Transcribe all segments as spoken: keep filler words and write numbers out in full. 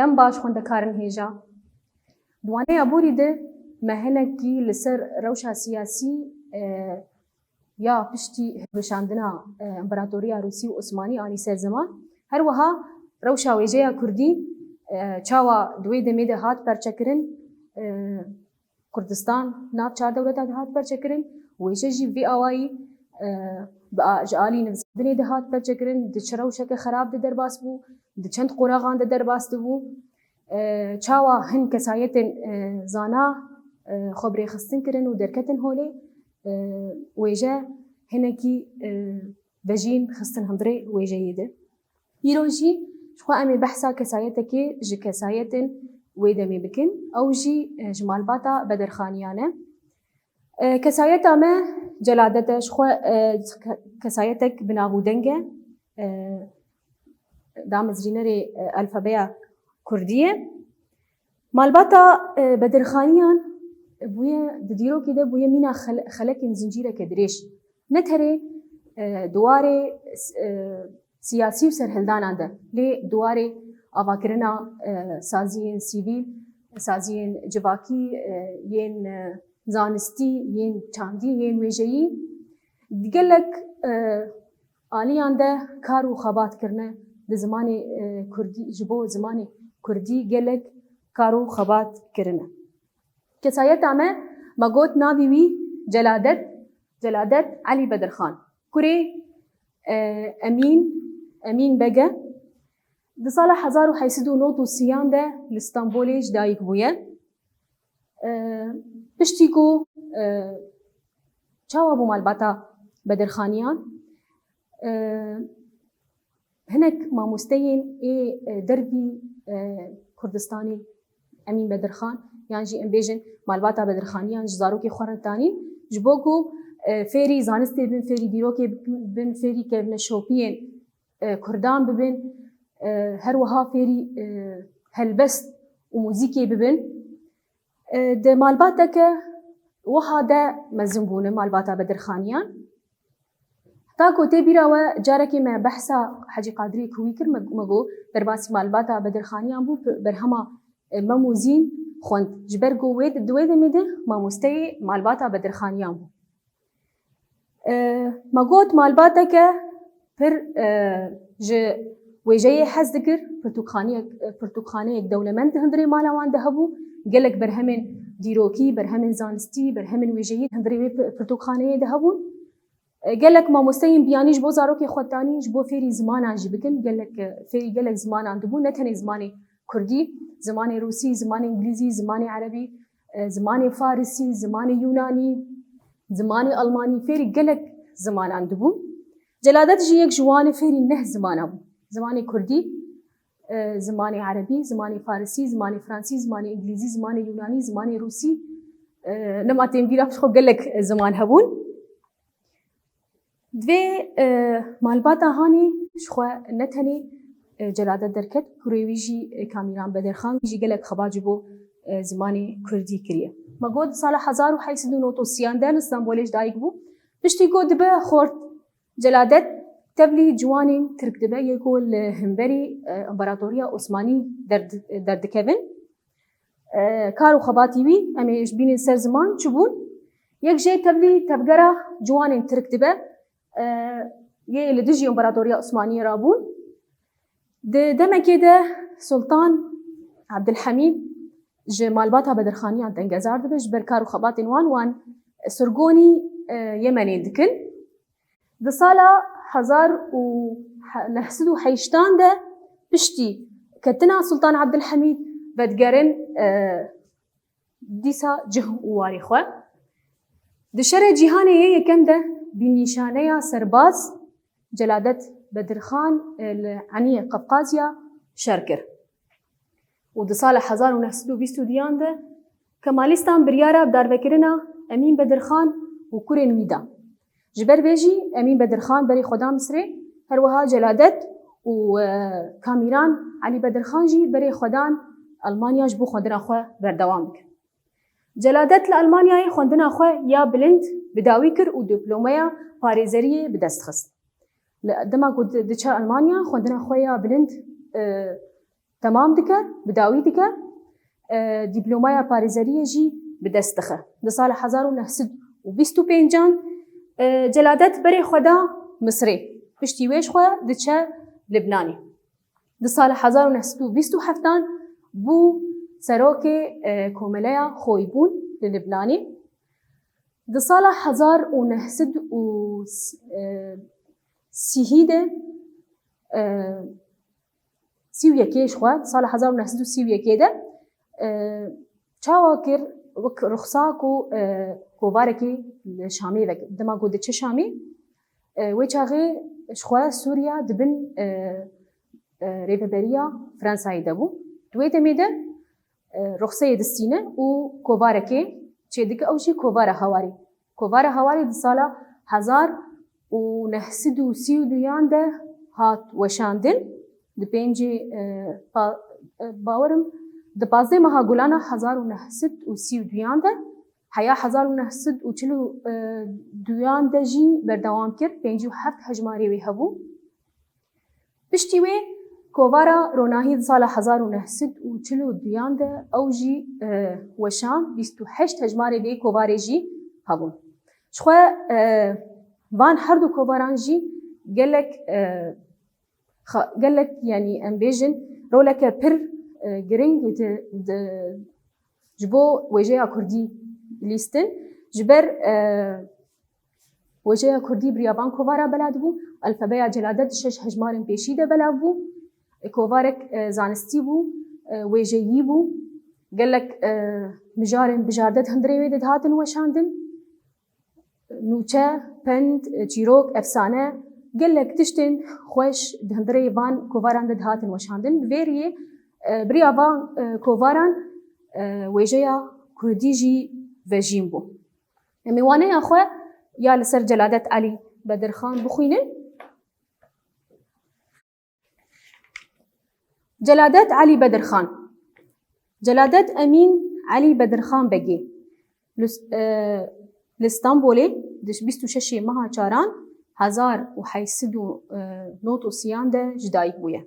Dem baş xwendekarên hêja. Di waneya borî de me hinekî li ser rewşa siyasî, e, ya piştî hilweşandina, e, Împaratoriya Rûsî û Osmanî anî ser ziman. Her wiha rewşa wêjeya Kurdî, e, çawa di wê demê de hat perçekirin, e, Kurdistan nav çar dewleta de hat perçekirin. Wêje jî vî awayî, e, bi a-, ji alî nivîsandinê de hat perçekirin, di çi rewşeke xerab de derbas bû, di çend qonaxan de derbas dibû. E, çawa hin kesayetên, e, zana, e, xwe bi rêxistin kirin û derketin holê, e, wêje hinekî, e, vejîn xistin hundirê wêjeyê de. Îro jî ji xwe em ê behsa kesayetekê ji kesayetên wê demê bikin. Ew jî, e, ji malbata Bedirxaniyan e. E, kesayeta me Celadet e, ji xwe, e, ke-, kesayetek bi nav û deng e. E, damezrînerê, e, alfabeya Kurdî ye. Malbata, e, Bedirxaniyan bûye, di dîrokê de bûye mîna xele-, xelekên zincîreke dirêj. Ne tenê, e, di warê, e, siyasî û serhildanan de, lê di warê avakirina, e, saziyên sivîl, saziyên civakî, e, yên, e, zanistî, yên çandî, yên wêjeyî, gelek, e, aliyan de kar û xebat kirine, di zimanê, e, kurdî, ji bo zimanê kurdî gelek kar û xebat kirine. Kesayeta me, me got navê wî Celadet, Celadet Elî Bedirxan. Kurê, e, Emîn, Emîn Beg e. Di sala hezar û heyt sed û nod û sî de li Stenbolê ji dayik bûye. E, piştî ku, e, çawa bû malbata Bedirxaniyan? E, hinek mamosteyên ê, e, dervî, e, Kurdistanê, Emîn Bedirxan, yan jî em bêjin malbata Bedirxaniyan ji zarokê xwe re tanîn, ji bo ku, e, fêrî zanistê bin, fêrî dîrokê bin, fêrî kevneşopiyên, e, Kurdan bibin, e, her wiha fêrî, e, helbest û muzîkê bibin. E, di malbateke wiha de mezin bûne malbata Bedirxaniyan. Heta ku tê bîra we, carekê me behsa Hecî Qadirê Kuwî kir, me, me got, derbasî malbata Bedirxaniyan bû, p-, berhema, e, Mem û Zîn xwend. Ji ber ku wê di, di wê demê de mamosteyê malbata Bedirxaniyan bû. E, me got malbateke pir, e, ji wêjeyê hez dikir, pirtûkxaneyek, e, pirtûkxaneyek dewlemend di hundirê mala wan de hebû, gelek berhemên dîrokî, berhemên zanistî, berhemên wêjeyî di hundirê wê pi-, pirtûkxaneyê de hebûn. E, gelek mamosteyên biyanî ji bo zarokê xwe tanî, ji bo fêrî zimanan jî bikin, gelek, e, fêrî gelek zimanan dibûn, ne tenê zimanê kurdî, zimanê rûsî, zimanê îngilîzî, zimanê erebî, e, zimanê farisî, zimanê yûnanî, zimanê almanî, fêrî gelek zimanan dibûn. Celadet jî yek ji wan e, fêrî neh zimanan bû. Zimanê kurdî, e, zimanê erebî, zimanê farisî, zimanê fransî, zimanê îngilîzî, zimanê yûnanî, zimanê rûsî, e, nema tên bîra ji xwe gelek ziman hebûn. Divê, e, malbata Hanî ji xwe ne tenê, e, Celadet derket, kurê wî jî, e, Kamîran Bedirxan jî gelek xebat ji bo, e, zimanê kurdî kiriye. Me got sala hezar û heyt sed û nod û sî de li Stenbolê ji dayik bû. Piştî ku dibe xort, Celadet tevlî ciwanên Tirk dibe, yê ku li hemberî, e, Împaratoriya Osmanî derd-, derdikevin. E, kar û xebatî wî, em ê ji bînin ser ziman çi bûn? Yek jê tevlî tevgera ciwanên Tirk dibe, e, yê li dijî Împaratoriya Osmaniyê rabûn. Di demekê de Sultan Abdulhamîd ji malbata Bedirxaniyan tengezar dibe, ji ber kar û xebatên wan, wan sirgonî, e, Yemenê dikin. Di sala hezar û neh sed û heştan de piştî ketina Sultan Abdulhamîd vedigerin, e, dîsa cih û warê xwe. Di şerê cîhanê yê yekem de bi nîşaneya serbaz Celadet Bedirxan, e, li Eniyê Qefqazya şer kir. Û di sala hezar û neh sed û bîst û duyan de Kemalîstan biryara darvekirina Emîn Bedirxan û kurên wî da. Ji ber vê jî Emîn Bedirxan berê xwe da Misirê, her wiha Celadet û, e, Kamîran Elî Bedirxan jî berê xwe dan Almanya ji bo xwendina xwe berdewam bikin. Celadet li Almanyayê xwendina xwe ya bilind bi dawî kir û dîplomeya parêzeriyê bi dest xist. Li dema ku di-, diçe Almanya, xwendina xwe ya bilind, e, temam dike, bi dawî dike, e, dîplomaya parêzeriyê jî bi dest dixe. Di sala hezar û neh sed û bîst û pêncan, e, Celadet berê xwe da Misirê. Piştî wê ji xwe diçe Libnanê. Di sala hezar û neh sed û bîst û heftan bû serokê, e, Komeleya Xoybûn li Libnanê. Di sala hezar û neh sed û sî de, e, sî û yekê ji xwe, di sala hezar û neh sed û sî û yekê de, e, çawa kir, wek ruxsa ku, e, kovarekê li Şamê vekir. Dema ku diçe Şamê, e, wê çaxê ji xwe Sûriya di bin, e, e, rêveberiya Fransayê de bû. Di wê demê de, e, ruxseyê distîne û kovarekê çêdike, ew jî kovara Hawarê. Kovara Hawarê di sala hezar û neh sed û sî û duyan de hat weşandin. Di pêncî, e, pa-, e, bawerim, di pazdeh meha Gulana hezar û neh sed û sî û duyan de, heya hezar û neh sed û çil û duyan de jî berdewam kir, pêncî û heft hejmarê wê hebû. Piştî wê kovara Ronahî di sala hezar û neh sed û çil û duyan de ew jî, e, weşan, bîst û heşt hejmarê vê kovarê jî hebûn. Ji xwe, e, van her du kovaran jî gelek, e, xa-, gelek, yanî em bêjin, roleke pir, e, giring di, di, ji bo wêjeya kurdî lîstin. Ji ber, e, wêjeya kurdî bi riya van kovara belav bû. Alfabeya Celadet di şeş hejmarên pêşî de belav bû. E, kovarek, e, zanistî bû, e, wêjeyî bû. Gelek, e, mijarên bijarde di hundirê wê de dihatin weşandin. Nûçe, pend, çîrok, efsane, gelek tiştên xweş di hundirê van kovaran de dihatin weşandin. Bi vê riyê, e, bi riya van, e, kovaran, e, wêjeya kurdî jî vejîn bû. Em ê waneya xwe ya li ser Celadet Elî Bedirxan bixwînin. Celadet Elî Bedirxan. Celadet Emîn Elî Bedirxan Begê li, e, li Stenbolê di bîst û şeşê meha çaran hezar û heyt sed û nod û sî de ji dayik bûye.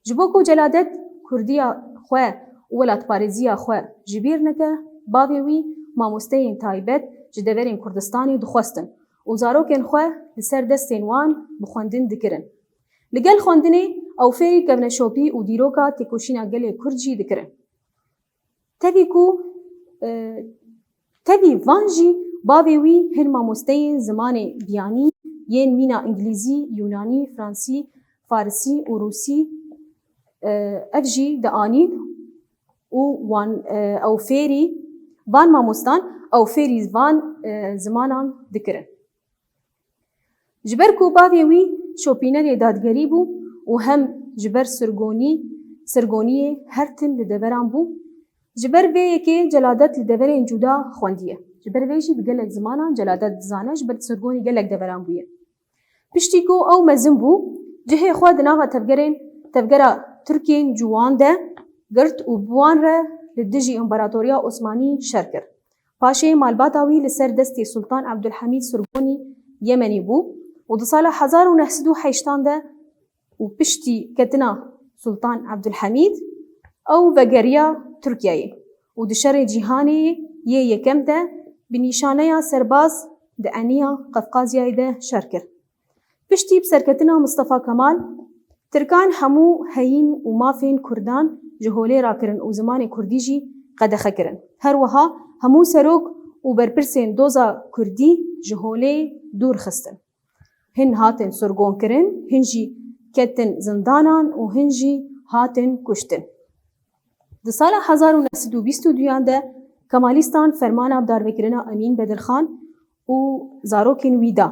Ji bo ku Celadet kurdiya xwe û welatparêziya xwe ji bîr neke, bavê wî mamosteyên taybet ji deverên Kurdistanê dixwestin û zarokên xwe li ser destên wan bi xwendin dikirin. Li gel xwendinê ew fêrî kevneşopî û dîroka têkoşîna gelê Kurd jî dikirin. Tevî ku, e, tevî van jî bavê wî hin mamosteyên zimanê biyanî yên mîna îngilîzî, yûnanî, fransî, farisî û rûsî, e, ev jî dianîn û wan, e, ew fêrî van mamostan, ew fêrî van, e, zimanan dikirin. Ji ber ku bavê wî şopînerê dadgerî bû û hem ji ber sirgonî, sirgoniyê her tim li deveran bû, ji ber vê yekê Celadet li deverên cuda xwendiye. Ji ber vê jî bi gelek zimanan Celadet dizane, ji ber sirgonî gelek deveran bûye. Piştî ku ew mezin bû, cihê xwe di nava tevgerên, tevgera Tirkên ciwan de girt û bi wan re li dijî Împaratoriya Osmanî şer kir. Paşê malbata wî li ser destê Sultan Ebdulhemîd Sirgonî Yemenî bû û di sala hezar û neh sed û heştan de û piştî ketina Sultan Ebdulhemîd ew vegeriya Tirkiyeyê û di Şerê Cîhanê yê yekem de bi nîşaneya serbaz di eniya Qefqaziyayê de şer kir. Piştî bi serketina Mistefa Kemal, Tirkan hemû heyîn û mafên Kurdan ji holê rakirin û zimanê Kurdî jî qedexe kirin. Her wiha hemû serok û berpirsên doza Kurdî ji holê dûr xistin. Hin hatin sirgonkirin, hin jî ketin zindanan û hin jî hatin kuştin. Di sala hezar û neh sed û bîst û duyan de Kemalîstan fermana darvekirina Emîn Bedirxan û zarokên wî da.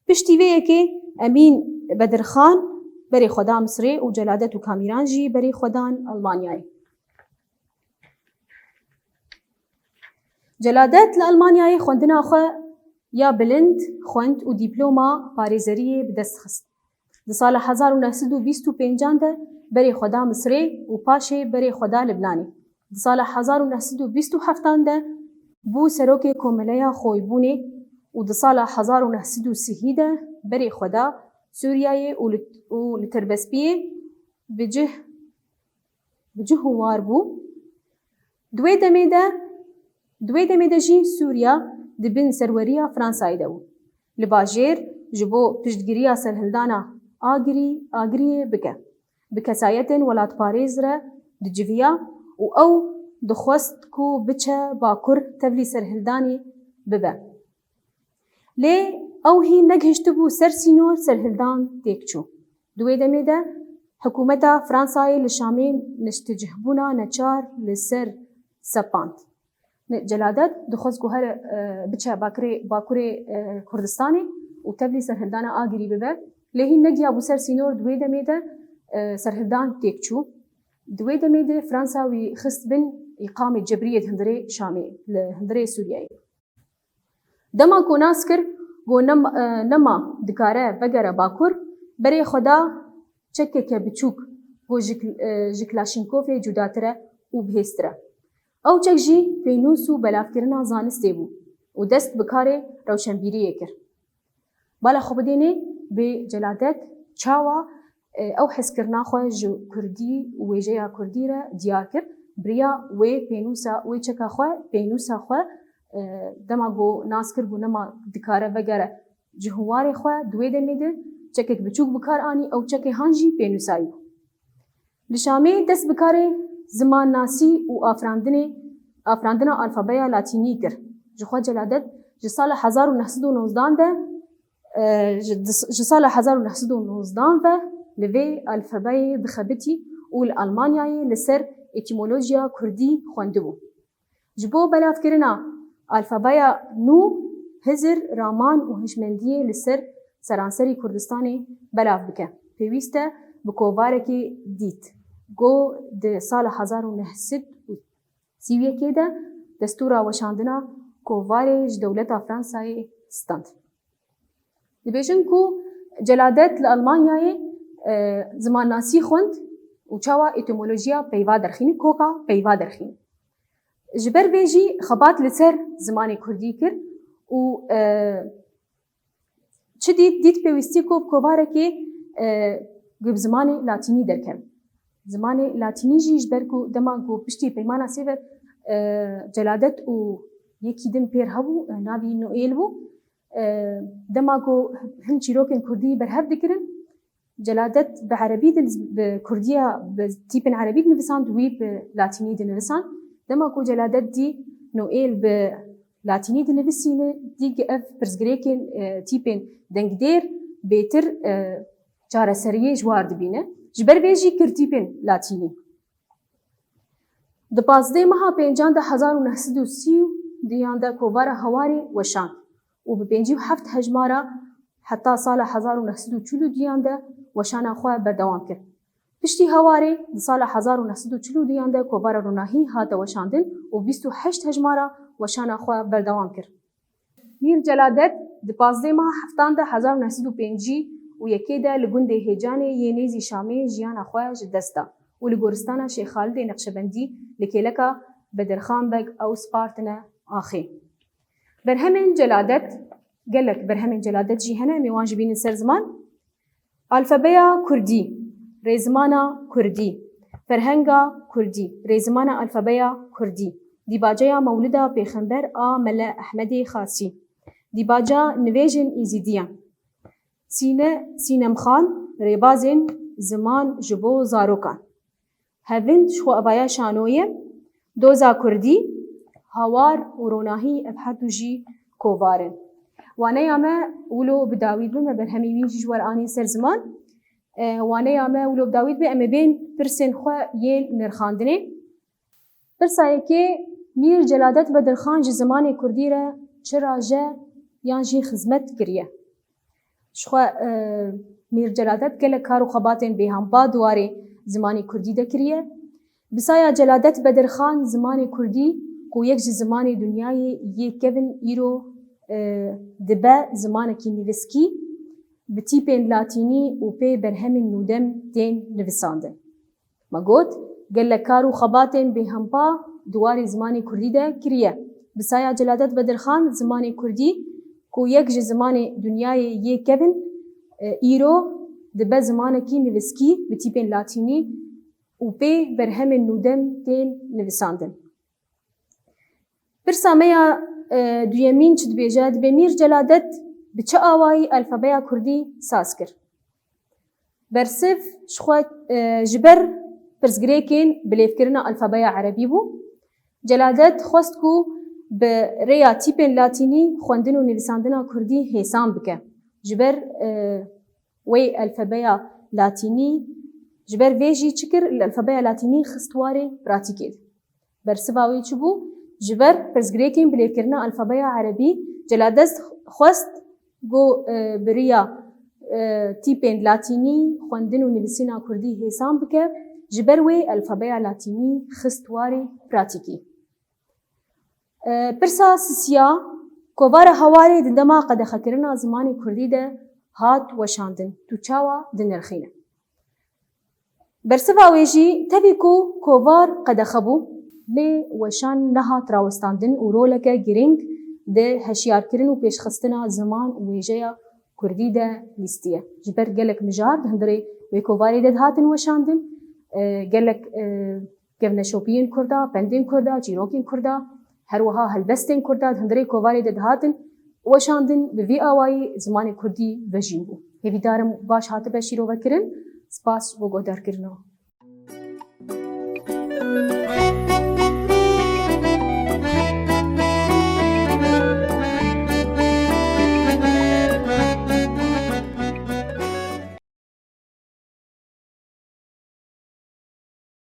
Piştî vê yekê Emîn Bedirxan berê xwe da Misirê û Celadet û Kamîran jî berê xwe dan Almanyayê. Celadet li Almanyayê xwendina xwe ya bilind xwend û dîploma parêzeriyê bi dest xist. Di sala hezar û neh sed û bîst û pêncan de berê xwe da Misirê û paşê berê xwe da Libnanê. Di sala hezar û neh sed û bîst û heftan de bû serokê Komeleya Xoybûnê û di sala hezar û neh sed û sî de berê xwe da Sûriyeyê û li, û li Tirbespiyê bi cih cih û war bû. Di wê demê de, di wê demê de jî Sûriya di bin serweriya Fransayê de bû. Li bajêr ji bo piştgiriya serhildana Agirî, Agiriyê bike. Bi kesayetên welatparêz re diciviya û ew dixwest ku biçe Bakur tevlî serhildanê bibe. Lê ew hîn negihiştibû ser sînor, serhildan têk çû. Di wê demê de hikûmeta Fransayê li Şamê niştecihbûna neçar li ser sepand. Ne, Celadet dixwest ku here, e, biçe bakirê, bakurê, e, Kurdistanê û tevlî serhildana Agirî bibe. Lê hîn negiyabû ser sînor, di wê demê de, e, serhildan têk çû. Di wê demê de Fransa wî xist bin îqamê cebriyê di hundirê Şamê, li hundirê Sûriyeyê. Dema ku nas kir, got nema, e, nema dikare vegere Bakur, berê xwe da çekeke biçûk, got ji, e, ji Klaşînkovê cudatir e û bihêztir e. Ew çek jî pênûs û belavkirina zanistê bû û dest bi karê rewşenbîriyê kir. Bala xwe bidênê bê Celadet çawa, e, ew hezkirina xwe ji kurdî û wêjeya kurdî re diyar kir. Biriya wê pênûsa, wê çeka xwe, pênûsa xwe, e, dema ku nas kir ku nema dikare vegere cih û warê xwe, di wê demê de çekek biçûk bi kar anî, ew çekê han jî pênûsayî bû. Li Şamê dest bi karê zimannasî û afirandinê, afirandina alfabeya latînî kir. Ji xwe Celadet ji sala hezar û neh sed û nozdan de, e, ji, ji sala hezar û neh sed û nozdan ve li vê alfabeyê dixebitî û li Almanyayê li ser etîmolojiya kurdî xwendibû. Ji bo belavkirina alfabeya nû, hizir, raman û hişmendiyê li ser seranserî Kurdistanê belav bike, pêwîst e bi kovarekê dît. Go di sala hezar û neh sed û sî û yekê de destûra weşandina kovarê ji dewleta Fransayê stand. Dibêjin ku Celadet li Almanyayê, e, zimannasî xwend û çawa etîmolojiya peyva derxînî, koka peyva derxînî. Ji ber vê jî xebat li ser zimanê kurdî kir û, e, çi dît? Dît pêwîstî ku bi kovarekê, e, bi zimanê latînî derkeve. Zimanê latînî jî ji ber ku dema ku piştî peymana sêve, e, Celadet û yekî din pêr hebû, e, navî Noêl bû. E, dema ku hin çîrokên kurdî berhev dikirin, Celadet bi erebî di, bi kurdiya, bi tîpên erebî dinivisand, wî bi latînî dinivisand. Dema ku Celadet dî Noêl bi latînî dinivisîne, dî ku ev pirsgirêkên, e, tîpên dengdêr bêtir, e, çareseriyê ji war dibîne. Ji ber vê jî kir tîpên latînî. Di pazdeh meha pêncan de hezar û neh sed û sî û duyan de kovara Hawarê weşand û bi pêncî û heft hejmara heta sala hezar û neh sed û çil û duyan de weşana xwe berdewam kir. Piştî Hawarê di sala hezar û neh sed û çil û duyan de kovara Ronahî hate weşandin û bîst û heşt hejmara weşana xwe berdewam kir. Mîr Celadet di pazdeh meha heftan de hezar û neh sed û pêncî û yekê de li gundê Hêcanê yê nêzî Şamê jiyana xwe ji dest da û li goristana Şêx Xalidê Neqşebendî li kêleka Bedirxan Beg ew spartine axê. Berhemên Celadet, gelek berhemên Celadet jî hene, em ê wan jî bînin ser ziman. Alfabeya Kurdî, rêzimana Kurdî, ferhenga Kurdî, rêzimana alfabeya Kurdî, dîbaceya Mewlida Pêxember a Mele Ehmedê Xasî, dîbaca nivêjên Êzîdiyan, Sîne, Sînemxan, rêbazên ziman ji bo zarokan. Hevind ji xwe avaya şano ye. Doza Kurdî, Hawar û Ronahî, ev her du jî kovar in. Waneya me wilo bi dawî dibe, me berhemê wî jî ji we re anîn ser ziman. E, waneya me wilo bi dawî dibe, em ê bên pirsên xwe yên nirxandinê. Pirsa yekê, Mîr Celadet Bedirxan ji zimanê Kurdî re çi raje yan jî xizmet kiriye? Jixwe, e, Mîr Celadet gelek kar û xebatên bêhempa di warê zimanê Kurdî de kiriye. Bi saya Celadet Bedirxan zimanê Kurdî ku yek ji zimanê dinyayê yê kevin îro, e, dibe zimanekî nivîskî, bi tîpên latînî û pê berhemên nûdem tên nivisandin. Me got, gelek kar û xebatên bêhempa di warê zimanê Kurdî de kiriye. Bi saya Celadet Bedirxan zimanê Kurdî ku yek ji zimanê dinyayê yê kevin, e, îro dibe zimanekî nivîskî bi tîpên latînî û pê berhemên nûdem tên nivisandin. Pirsa me ya, e, duyemîn çi dibêje? Dibê Mîr Celadet bi çi awayî alfabeya kurdî saz kir? Bersiv ji xwe, e, ji ber pirsgirêkên bilêvkirina alfabeya erebî bû. Celadet xwest ku bi rêya tîpên latînî xwendin û nivîsandina kurdî hêsan bike. Ji ber, e, wê alfabeya latînî, ji ber vê jî çi kir? Li alfabeya latînî xist warê pratîkê de. Bersiva wê çi bû? Ji ber pirsgirêkên bilêvkirina alfabeya erebî, Celadet xwest ku, e, bi riya, e, tîpên latînî xwendin û nivîsîna kurdî hêsan bike, ji ber wê alfabeya latînî xist warê pratîkî. E, pirsa sisiya, kovara Hawarê di dema qedexekirina zimanê kurdî de hat weşandin. Tu çawa dinirxîne? Bersiva wê jî, tevî ku kovar qedexe bû, lê weşan nehat rawestandin û roleke girîng di hişyarkirin û pêşxistina ziman û wêjeya kurdî de lîstiye. Ji ber gelek mijar di hundirê wê kovarê de dihatin weşandin, e, gelek, e, kevneşopiyên kurda, pendên kurda, çîrokên kurda, her wiha helbestên kurda di hundirê kovarê de dihatin weşandin, bi vî awayî zimanê kurdî vejîn bû. Hêvîdarim baş hatibe şîrovekirin. Spas bo guhdarkirina.